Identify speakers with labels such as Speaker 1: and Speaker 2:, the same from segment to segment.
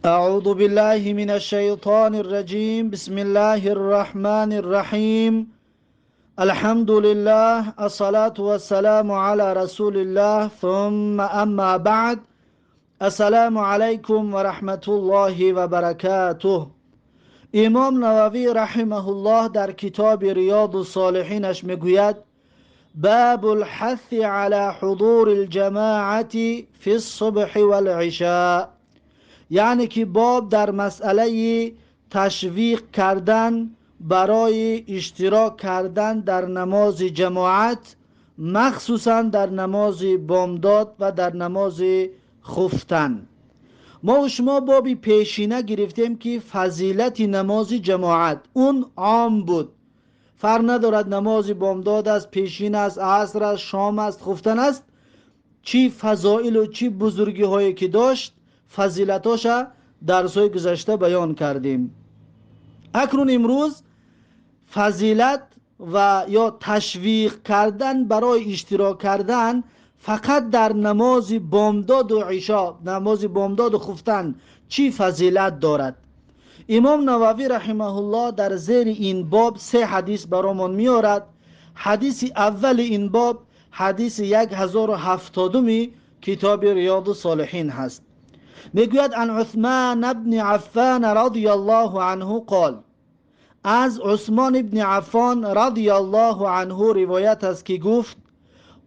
Speaker 1: أعوذ بالله من الشيطان الرجيم. بسم الله الرحمن الرحيم. الحمد لله، الصلاة والسلام على رسول الله، ثم أما بعد. السلام عليكم ورحمة الله وبركاته. امام نووی رحمه الله در کتاب ریاض الصالحینش میگوید: باب الحث على حضور الجماعة في الصبح والعشاء. یعنی که باب در مسئله تشویق کردن برای اشتراک کردن در نماز جماعت، مخصوصا در نماز بامداد و در نماز خفتن. ما و شما بابی پیشینه گرفتیم که فضیلت نماز جماعت، اون عام بود، فرق ندارد نماز بامداد است، پیشین است، عصر است، شام است، خفتن است، چی فضائل و چی بزرگی هایی که داشت، فضیلتاش درس‌های گذشته بیان کردیم. اکنون امروز فضیلت و یا تشویق کردن برای اشتراک کردن فقط در نماز بامداد و عشا، نماز بامداد و خفتن چی فضیلت دارد. امام نووی رحمه الله در زیر این باب سه حدیث برامون میارد. حدیث اول این باب حدیث 1070 کتاب ریاض الصالحین هست. میگوید: عن عثمان ابن عفان رضی الله عنه قال. از عثمان ابن عفان رضی الله عنه روایت است که گفت: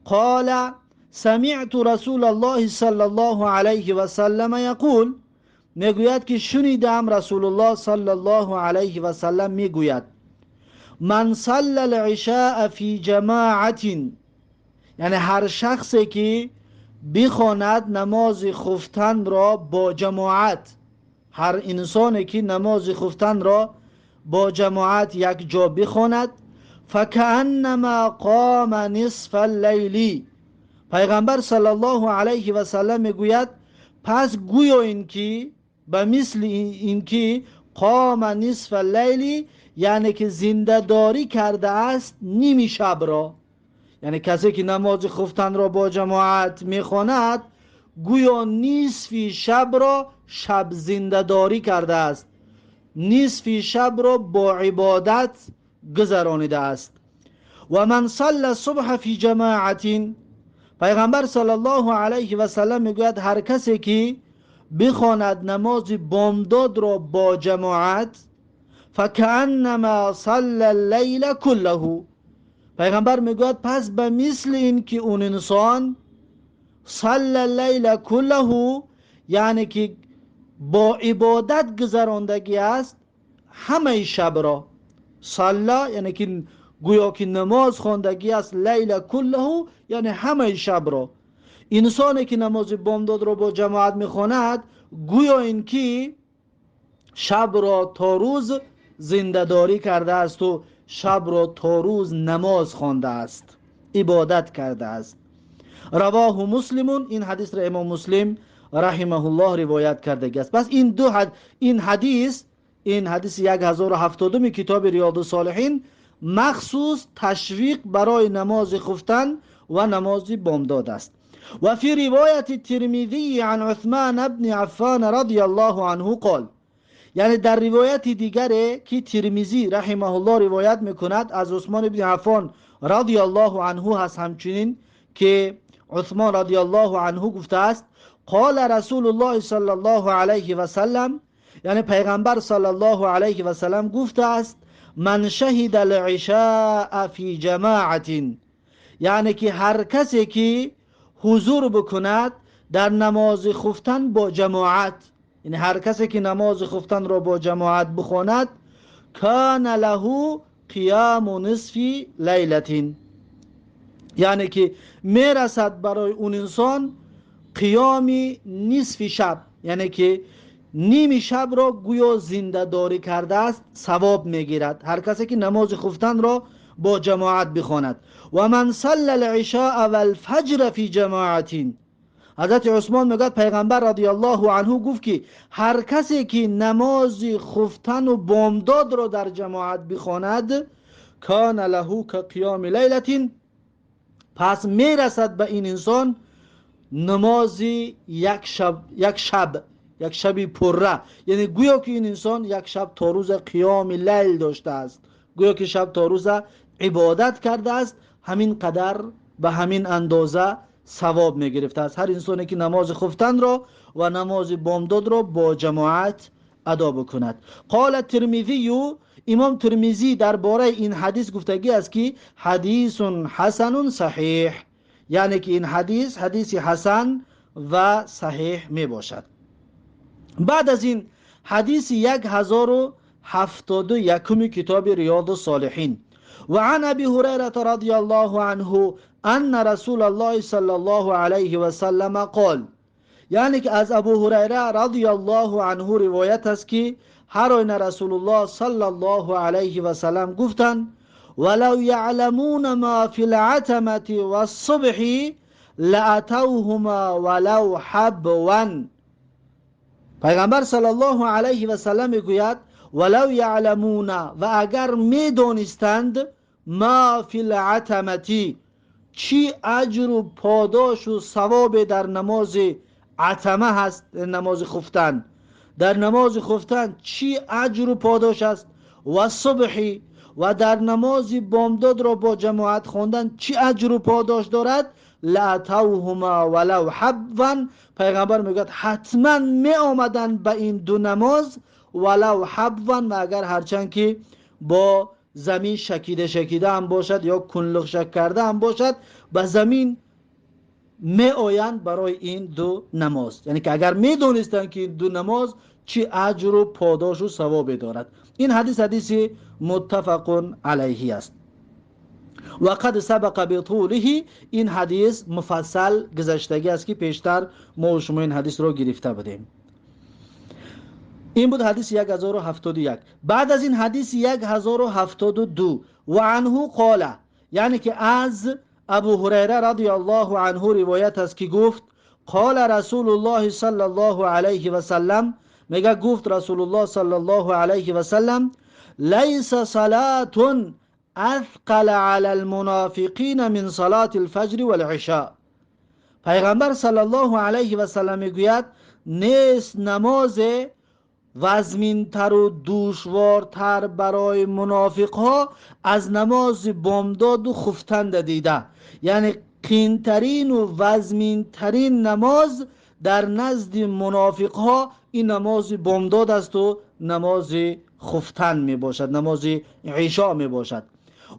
Speaker 1: قال سمعت رسول الله صلی الله علیه و سلم یقول. میگوید که شنیدم رسول الله صلی الله علیه و سلم میگوید: من صلى العشاء فی جماعة، یعنی هر شخصی که بخواند نماز خفتن را با جماعت، هر انسانی که نماز خفتن را با جماعت یک جا بخواند، فکأنما قام نصف اللیل. پیغمبر صلی الله علیه و سلم میگوید پس گویا اینکه به مثل اینکه قام نصف اللیل، یعنی که زنده داری کرده است نیمی شب را. یعنی کسی که نماز خفتن را با جماعت میخواند، گویا نصفی شب را شب زنده داری کرده است، نصفی شب را با عبادت گذرانیده است. و من صلى الصبح فی جماعة. پیغمبر صلی الله علیه و سلم میگوید هر کسی که بخواند نماز بامداد را با جماعت، فکأنما صلى اللیل كله. پیغمبر میگوید پس به مثل این که اون انسان صلى اللیل كله، یعنی که با عبادت گذراندگی است همه شب را. صلى یعنی که گویا که نماز خواندگی است، اللیل كله یعنی همه شب را. انسانی که نماز بامداد را با جماعت میخواند، گویا اینکه شب را تا روز زنده‌داری کرده است و شب را تا روز نماز خوانده است، عبادت کرده است. رواه مسلم. این حدیث را امام مسلم رحمه الله روایت کرده است. پس این دو حد این حدیث 1070 کتاب ریاض الصالحین مخصوص تشویق برای نماز خفتن و نماز بامداد است. و فی روایت الترمذی عن عثمان ابن عفان رضی الله عنه قال. یعنی در روایت دیگره که ترمذی رحمه الله روایت میکند، از عثمان ابن عفان رضی الله عنه هست همچنین که عثمان رضی الله عنه گفته است: قال رسول الله صلی الله علیه و سلم، یعنی پیغمبر صلی الله علیه و سلم گفته است: من شهد العشاء فی جماعة، یعنی که هر کسی که حضور بکند در نماز خفتن با جماعت، یعنی هر کسی که نماز خفتن را با جماعت بخواند، کان له قیام نصف لیلة، یعنی که میرسد برای اون انسان قیام نصف شب، یعنی که نیم شب را گویا زنده داری کرده است، ثواب میگیرد هر کسی که نماز خفتن را با جماعت بخواند. و من صلى العشاء والفجر فی جماعة. حضرت عثمان میگه پیغمبر رضی الله عنه گفت که هر کسی که نماز خفتن و بامداد را در جماعت بخواند، کان له کقیام لیلة، پس میرسد به این انسان نماز یک شب. یک شبی پره، یعنی گویا که این انسان یک شب تا روز قیام لیل داشته است، گویا که شب تا روز عبادت کرده است، همین قدر به همین اندازه ثواب میگرفته است هر انسانی که نماز خفتن را و نماز بامداد را با جماعت ادا بکند. قال ترمذی، امام ترمذی درباره این حدیث گفتگی است که حدیث حسن صحیح، یعنی که این حدیث حدیث حسن و صحیح می باشد. بعد از این حدیث 1071 کتاب ریاض الصالحین. و عن ابی هریره رضی الله عنه ان رسول الله صلی الله علیه و سلم قال، یعنی که از ابو هریره رضی الله عنه روایت است که هر آینه رسول الله صلی الله علیه و سلم گفتند ولو یعلمون ما فی العتمة والصبح لأتوهما ولو حبوا. پیغمبر صلی الله علیه و سلم میگوید ولو یعلمون، و اگر میدانستند ما فی العتمة، چی اجر و پاداش و ثواب در نماز عتمه هست، نماز خفتن، در نماز خفتن چی اجر و پاداش است، و صبحی، و در نماز بامداد را با جماعت خواندن چی اجر و پاداش دارد، لأتوهما ولو حبوا. پیغمبر میگوید حتما می آمدن به این دو نماز ولو حبوا، و اگر هرچند که با زمین شکیده شکیده هم باشد یا کنلغ شک کرده هم باشد، به زمین می آیند برای این دو نماز. یعنی که اگر می دانستند که این دو نماز چی اجر و پاداش و ثواب دارد. این حدیث حدیث متفق علیه است. و قد سبق بطوله، این حدیث مفصل گذشتگی است که پیشتر ما و شما این حدیث رو گرفته بودیم. این بود حدیث 1071. بعد از این حدیث 1072 و عنه قال، یعنی که از ابو هریره رضی الله عنه روایت است که گفت قال رسول الله صلی الله علیه و سلم، میگه گفت رسول الله صلی الله علیه و سلم لیس صلاة اثقل علی المنافقین من صلاة الفجر والعشاء. پیغمبر صلی الله علیه و سلم میگوید نیست نماز وزمینتر و دشوارتر برای منافقها از نماز بامداد و خفتن دیده. یعنی قینترین و وزمینترین نماز در نزد منافقها این نماز بامداد است و نماز خفتن می باشد، نماز عشاء می باشد.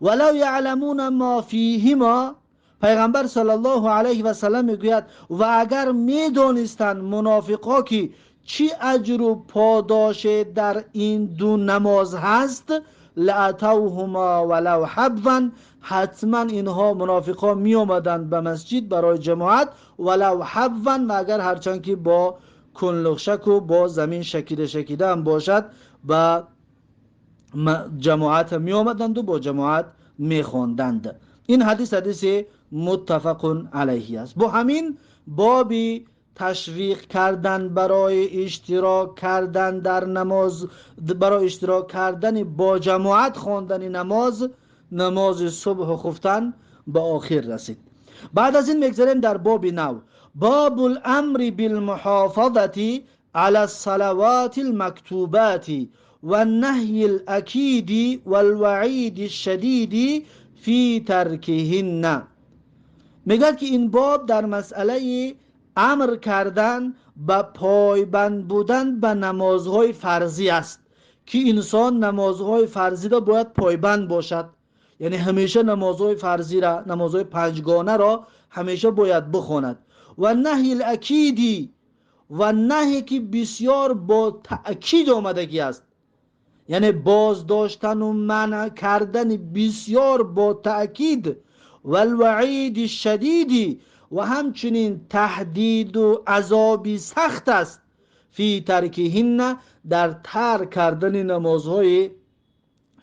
Speaker 1: ولو یعلمون ما فیهما، پیغمبر صلی الله علیه و سلم میگوید و اگر میدانستند منافقها که چی اجر و پاداش در این دو نماز هست، لأتوهما ولو حبوا، حتما اینها منافقها می آمدند به مسجد برای جماعت ولو حبوا، و اگر هرچند که با کنلغشک و با زمین شکیده شکیده هم باشد به جماعت می آمدند و با جماعت می خواندند. این حدیث حدیث متفق علیه است. با همین بابی تشویق کردن برای اشتراک کردن در نماز، برای اشتراک کردن با جماعت خواندن نماز، نماز صبح و خفتن به آخر رسید. بعد از این میگذریم در باب نو، باب الامر بالمحافظة على الصلوات المكتوبات والنهي الأكيد والوعيد الشديد في تركهن. میگه که این باب در مسئله امر کردن به پایبند بودن به نمازهای فرضی است که انسان نمازهای فرضی را باید پایبند باشد. یعنی همیشه نمازهای فرضی را، نمازهای پنجگانه را همیشه باید بخواند. و نهی الاکیدی، و نهی که بسیار با تأکید آمدگی است، یعنی بازداشتن و منع کردن بسیار با تأکید، و الوعید الشدیدی، و همچنین تهدید و عذابی سخت است، فی ترکهن، در ترک کردن نمازهای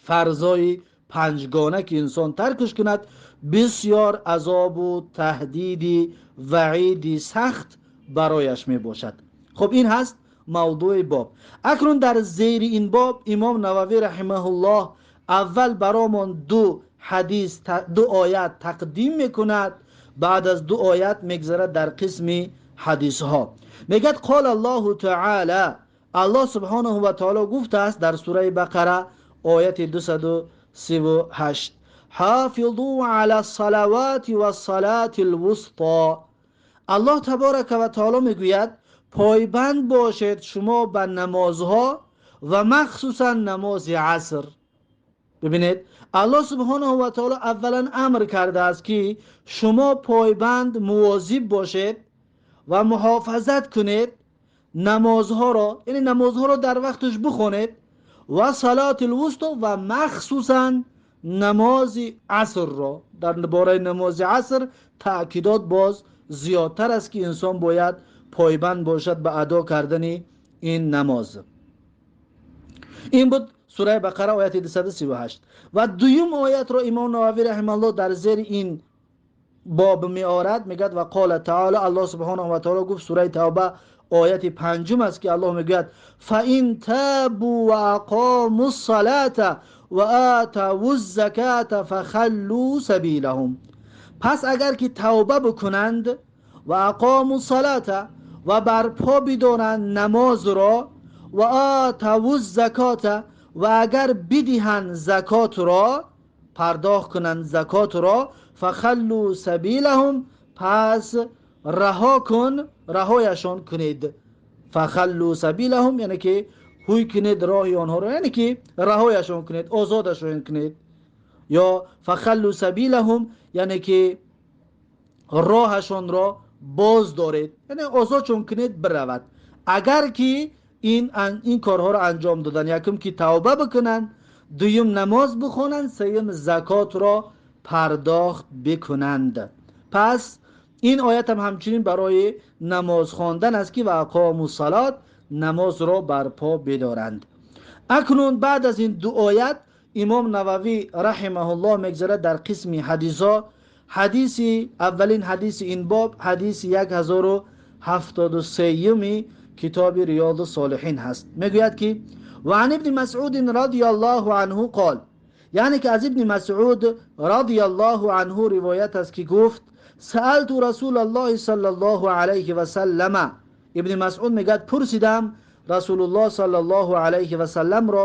Speaker 1: فرضای پنجگانه که انسان ترکش کند بسیار عذاب و تهدید وعید سخت برایش می باشد. خب این هست موضوع باب. اکنون در زیر این باب امام نووی رحمه الله اول برامون دو حدیث، دو آیت تقدیم میکند، بعد از دو آیت میگذرد در قسم ҳадисҳо. Мегӯяд: قال الله تعالى, Аллоҳ سبحانه وتعالى гуфтааст дар сураи Бақара, ояти 238: حافظوا على الصلوات والصلاة الوسطى. Аллоҳ تبارك وتعالى мегӯяд: пойбанд бошед шумо ба намозҳо ва махсусан намози аср. Бибинед, Аллоҳ سبحانه وتعالى аввалан амр кардааст, ки шумо пойбанд, мувозиб бошед ва муҳофазат кунед намозҳоро, яъне намозҳоро дар вақташ бихонед, والصلاة الوسطى, ва махсусан намози асрро. Дар бораи намози аср таъкидот боз зиёдтар аст, ки инсон бояд пойбанд бошад ба адо кардани ин намоз. Ин буд сураи Бақара, ояти 238. Ва дуюм оятро имом Нававӣ رحمه الله дар зери ин боб меорад. Мегӯяд: وقال تعالى, Аллоҳ سبحانه وتعالى гуфт, сураи Тавба, ояти панҷум аст, ки Аллоҳ мегӯяд: فإن تابوا وأقاموا الصلاة وآتوا الزكاة فخلوا سبيلهم. Пас агар ки тавба бикунанд, وأقاموا الصلاة, ва барпо бидоранд намозро, وآتوا الزكاة, ва агар бидиҳанд закотро, пардохт кунанд закотро, فخلوا سبيلهم, пас раҳо кун, раҳояшон кунед. فخلوا سبيلهم, яъне ки ҳуй кунед роҳи онҳоро, яъне ки раҳояшон кунед, озодашон кунед, ё فخلوا سبيلهم, яъне ки роҳашонро боз доред, яъне озодшон кунед, биравад. Агар ки ин корҳоро анҷом додан: якум ки тавба бикунанд, дуюм намоз бихонанд, сеюм закотро пардохт бикунанд. Пас ин оятам ҳамчунин барои намоз хондан аст, ки وأقاموا الصلاة, намозро барпо бидоранд. Акнун баъд аз ин ду оят имом Нававӣ رحمه الله мегзарад дар қисми ҳадисҳо. Ҳадиси аввалин, ҳадиси ин боб, ҳадиси 1073-юми китоби Риёду Солиҳин ҳаст. Мегӯяд, ки وعن ابن مسعود رضي الله عنه قال, яъне ки аз Ибни Масъуд رضي الله عنه ривоят аст, ки гуфт: سألت رسول الله صلى الله عليه وسلم. Ибни Масъуд мегӯяд: пурсидам Расулуллоҳ صلى الله عليه وسلم ро: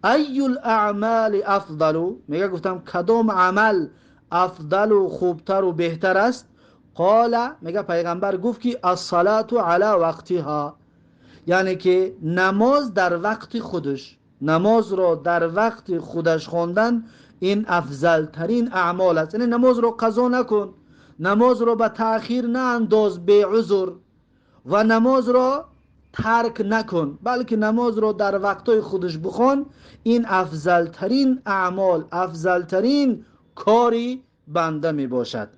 Speaker 1: أي الأعمال أفضل? Мега, гуфтам: кадом амал афдалу, хубтару беҳтар аст? قال, мега, пайғамбар гуфт, ки الصلاة على وقتها, яъне ки намоз дар вақти худаш, намозро дар вақти худаш хондан ин афзалтарин аъмол аст. Яъне намозро қазо накун, намозро ба таъхир наандоз беузр ва намозро тарк накун, балки намозро дар вақтҳои худаш бихон. Ин афзалтарин аъмол, афзалтарин кори банда мебошад.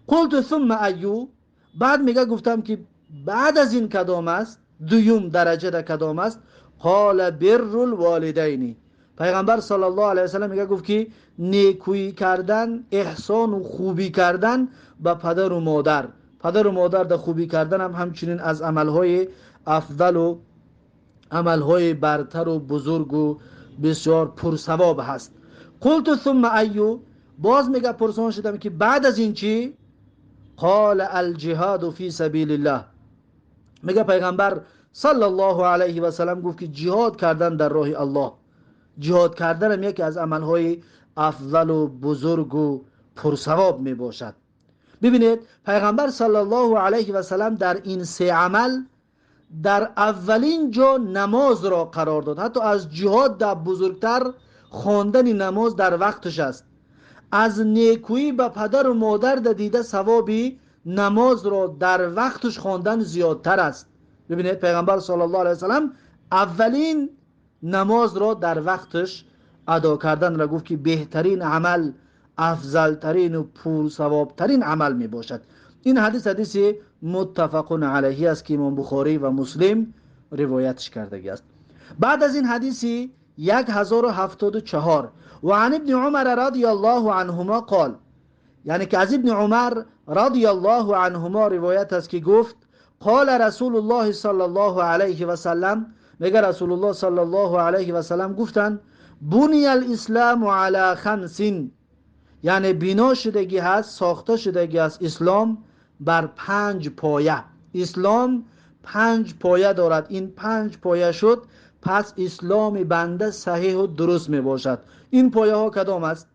Speaker 1: قلت ثم أي? Баъд мега, гуфтам, ки баъд аз ин кадом аст, дуюм дараҷада кадом аст? قال بر الوالدين. Пайғамбар صلى الله عليه وسلم мега, гуфт, ки некӯӣ кардан, эҳсону хубӣ кардан ба падару модар. Падару модар да хубӣ карданам ҳамчунин аз амалҳои афзалу амалҳои бартару бузургу бисёр пурсавоб ҳаст. قلت ثم أي? Боз мега, пурсон шудам, ки баъд аз ин чӣ? قال الجهاد في سبيل الله. Мега, пайғамбар صلى الله عليه وسلم гуфт, ки ҷиҳод кардан дар роҳи Аллоҳ. Ҷиҳод карданам яке аз амалҳои афзалу бузургу пурсавоб мебошад. Бибинед, пайғамбар صلى الله عليه وسلم дар ин се амал дар аввалин ҷо намозро қарор дод. Ҳатто аз ҷиҳод да бузургтар хондани намоз дар вақташ аст. Аз некӯӣ ба падару модар да дида савоби намозро дар вақташ хондан зиёдтар аст. Бибинед, пайғамбар صلى الله عليه وسلم аввалин намозро дар вақташ адо карданро гуфт, ки беҳтарин амал, афзалтарину пурсавобтарин амал мебошад. Ин ҳадис ҳадиси متفق عليه аст, ки имом Бухорӣ ва Муслим ривоятш кардагӣ аст. Баъд аз ин ҳадиси 1074: وعن ابن عمر رضي الله عنهما قال, яъне ки аз Ибни Умар رضي الله عنهما ривоят аст, ки гуфт: قال رسول الله صلى الله عليه وسلم, мега, Расулуллоҳ صلى الله عليه وسلم гуфтанд: بني الإسلام على خمس, яъне бино шудагӣ ҳаст, сохта шудагӣ аст ислом бар панҷ поя. Ислом панҷ поя дорад. Ин панҷ поя шуд, пас исломи банда саҳиҳу дуруст мебошад. Ин пояҳо кадом аст?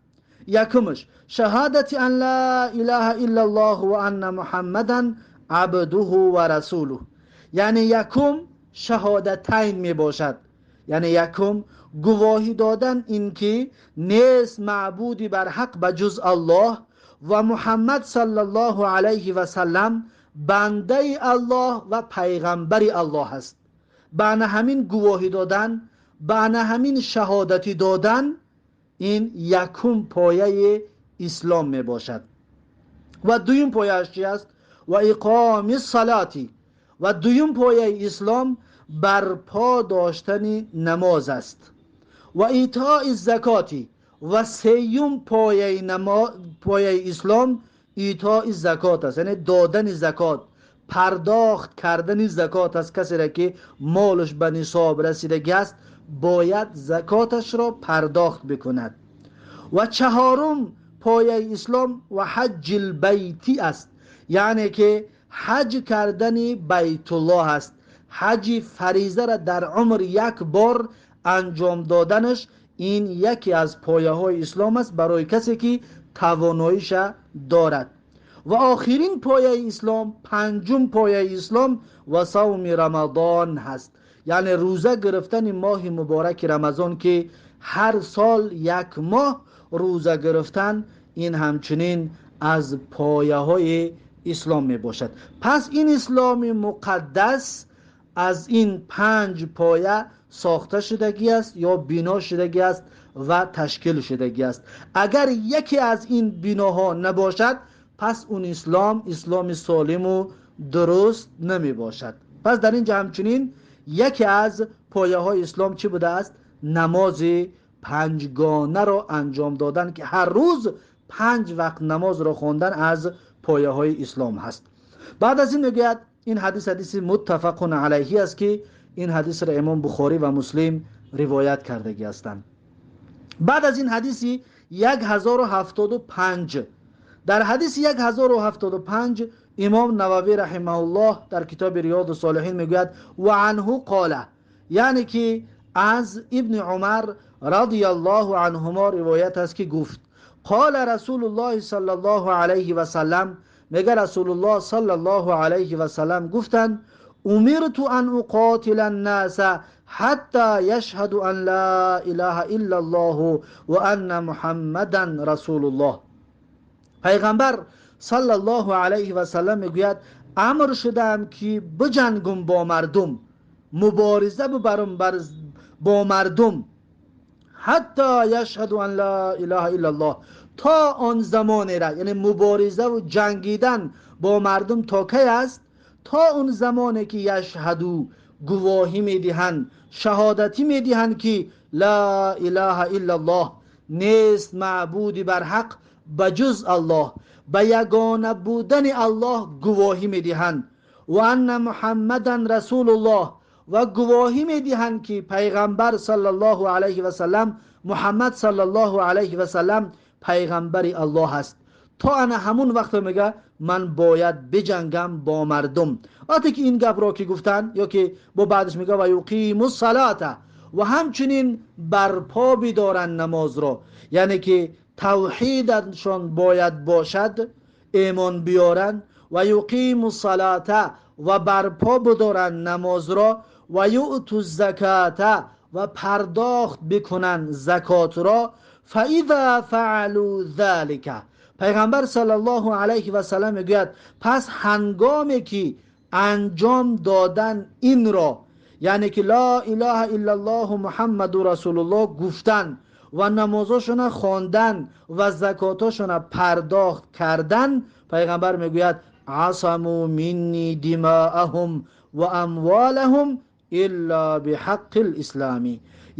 Speaker 1: Якумаш шаҳодати ан ла илаҳа иллаллоҳ ва анна муҳаммадан абдуҳу ва расулуҳ. Яъне якум шаҳодатайн мебошад. Яъне якум гувоҳӣ додан ин ки нест маъбуди барҳақ ба ҷуз Аллоҳ ва Муҳаммад саллаллоҳу алайҳи васаллам бандаи Аллоҳ ва пайғамбари Аллоҳ аст. Ба ана ҳамин гувоҳӣ додан, ба ана ҳамин шаҳодатӣ додан, ин якум пояи ислом мебошад. Ва дуюм пояаш чи аст? Ва иқоми салати. Ва дуюм пояи ислом барпо доштани намоз аст. Ва итои закоти. Ва сеюм пояи ислом итои закот аст, яъне додани закот, пардохт кардани закот аст. Касеро ки молаш ба нисоб расидагӣ аст, бояд закоташро пардохт бикунад. Ва чаҳорум пояи ислом ва ҳаҷҷи лбайти аст, яъне ки ҳаҷ кардани байтуллоҳ аст. Ҳаҷи фаризаро дар умр як бор анҷом доданаш ин яке аз пояҳои ислом аст барои касе ки тавоноиша дорад. Ва охирин пояи ислом, панҷум пояи ислом ва савми рамадон ҳаст, яъне рӯза гирифтани моҳи мубораки Рамазон, ки ҳар сол як моҳ рӯза гирифтан, ин ҳамчунин аз пояҳои ислом мебошад. Пас ин исломи муқаддас аз ин панҷ поя сохта шудагӣ аст ё бино шудагӣ аст ва ташкил шудагӣ аст. Агар яке аз ин биноҳо набошад, пас он ислом исломи солиму дуруст намебошад. Пас дар инҷа ҳамчунин яке аз пояҳои ислом чӣ будааст? Намози панҷгонаро анҷом додан, ки ҳар рӯз панҷ вақт намозро хондан аз пояҳои ислом ҳаст. Баъд аз ин мегӯяд, ин ҳадис ҳадиси муттафақун алайҳи аст, ки ин ҳадисро имом Бухорӣ ва Муслим ривоят кардагӣ ҳастанд. Баъд аз ин ҳадиси 1075, дар ҳадиси 1075 имом Нававӣ раҳимаҳуллоҳ дар китоби Риёду Солиҳин мегӯяд: ва анҳу қола, яъне ки аз Ибни Умар радияллоҳу анҳумо ривоят аст, ки гуфт: қола Расулуллоҳи саллаллоҳу алайҳи васаллам, мега Расулуллоҳ саллаллоҳу алайҳи васаллам гуфтанд: умирту ан уқотила аннаса ҳатта яшҳаду ан ла илаҳа иллаллоҳу ва анна муҳаммадан расулуллоҳ. Пайғамбар саллаллоҳу алайҳи васаллам мегӯяд: амр шудаам ки биҷангум бо мардум, мубориза бибарам бо мардум, ҳатто яшҳаду ан ла илаҳа иллаллоҳ, то он замонера, яъне муборизаву ҷангидан бо мардум то кай аст? То он замоне ки яшҳаду, гувоҳӣ медиҳанд, шаҳодатӣ медиҳанд, ки ла илаҳа иллаллоҳ, нест маъбуди барҳақ ба ҷуз Аллоҳ, ба ягона будани Аллоҳ гувоҳӣ медиҳанд, ва анна муҳаммадан расулуллоҳ, ва гувоҳӣ медиҳанд, ки пайғамбар саллаллоҳу алайҳи васаллам, Муҳаммад саллаллоҳу алайҳи васаллам пайғамбари Аллоҳ аст. То ана ҳамун вақто мега ман бояд биҷангам бо мардум. Вақте ки ин гапро ки гуфтанд, ё ки бо баъдаш мега ва юқиму салата, ва ҳамчунин барпо бидоранд намозро, яъне ки тавҳидашон бояд бошад, эмон биёранд, ва юқиму салата, ва барпо бидоранд намозро, ва юъту заката, ва пардохт бикунанд закотро. Фаиза фаалу залика, пайғамбар саллаллоҳу алайҳи васаллам мегӯяд, пас ҳангоме ки анҷом додан инро, яъне ки ла илаҳа иллаллоҳу муҳаммаду расулуллоҳ гуфтан ва намозошона хондан ва закотошона пардохт кардан, пайғамбар мегӯяд: асаму минни димаахум ва амволаҳум илла биҳаққи лислами,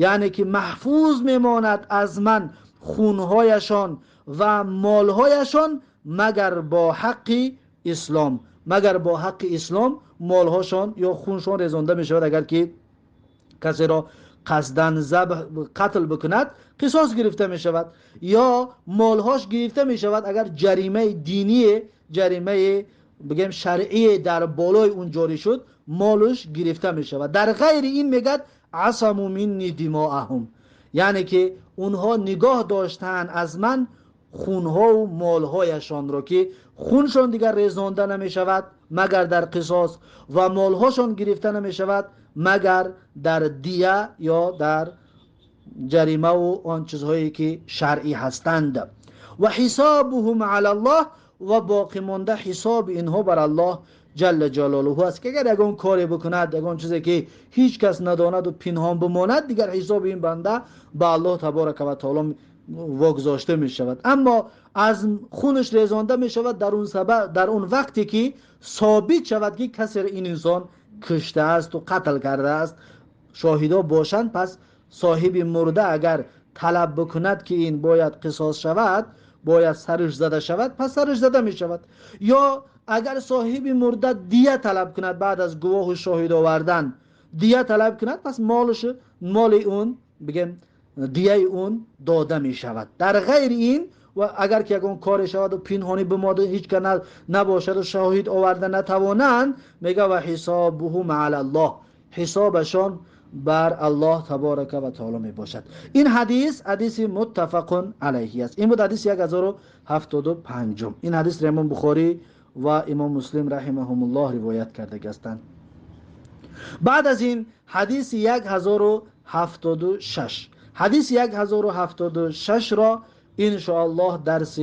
Speaker 1: яъне ки маҳфуз мемонад аз ман хунҳояшон ва молҳояшон, магар бо ҳаққи ислом, магар бо ҳаққи ислом молҳошон ё хуншон резонда мешавад. Агар ки касеро қасдан забҳ қатл бикунад, қисос гирифта мешавад ё молҳош гирифта мешавад, агар ҷаримаи диние, ҷаримаи بگیم شرعی در بالای اون جاری شد مالش گرفته می شود. در غیر این میگد عصموا منی دماءهم، یعنی که اونها نگاه داشتن از من خونها و مالهایشان را که خونشان دیگر ریزانده نمی شود مگر در قصاص و مالهاشان گرفته نمی شود مگر در دیه یا در جریمه و آن چیزهایی که شرعی هستند. و حسابهم علی الله، و باقی مانده حساب اینها بر الله جل جلاله است که اگر یگان کاری بکند، یگان چیزی که هیچ کس نداند و پنهان بماند، دیگر حساب این بنده به الله تبارک و تعالی واگذاشته می شود. اما از خونش ریزانده می شود در اون سبب، در اون وقتی که ثابت شود که کسی این انسان کشته است و قتل کرده است، شاهدا باشند، پس صاحب مرده اگر طلب بکند که این باید قصاص شود، باید سرش زده شود، پس سرش زده می شود. یا اگر صاحب مرده دیه طلب کند، بعد از گواه و شاهد آوردن دیه طلب کند، پس مال اون بگیم دیه اون داده می شود. در غیر این و اگر که یکون کار شود و پنهانی بماند، هیچ که نباشد و شاهد آورده نتوانند، میگه و حسابهم علی الله، حسابشان بر الله تبارک و تعالی می باشد. این حدیث حدیث متفق علیه است. این بود حدیث 1075. این حدیث را امام بخاری و امام مسلم رحمهم الله روایت کرده هستند. بعد از این حدیث 1076، حدیث 1076 را انشاءالله درس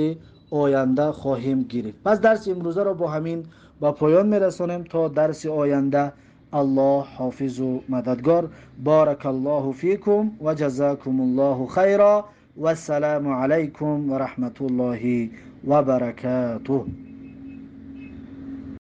Speaker 1: آینده خواهیم گرفت. پس درس امروزه را با همین با پایان میرسانیم تا درس آینده. الله حافظ و مددگار. بارک الله فیکم و جزاکم الله خیرا و السلام علیکم و رحمت الله و برکاته.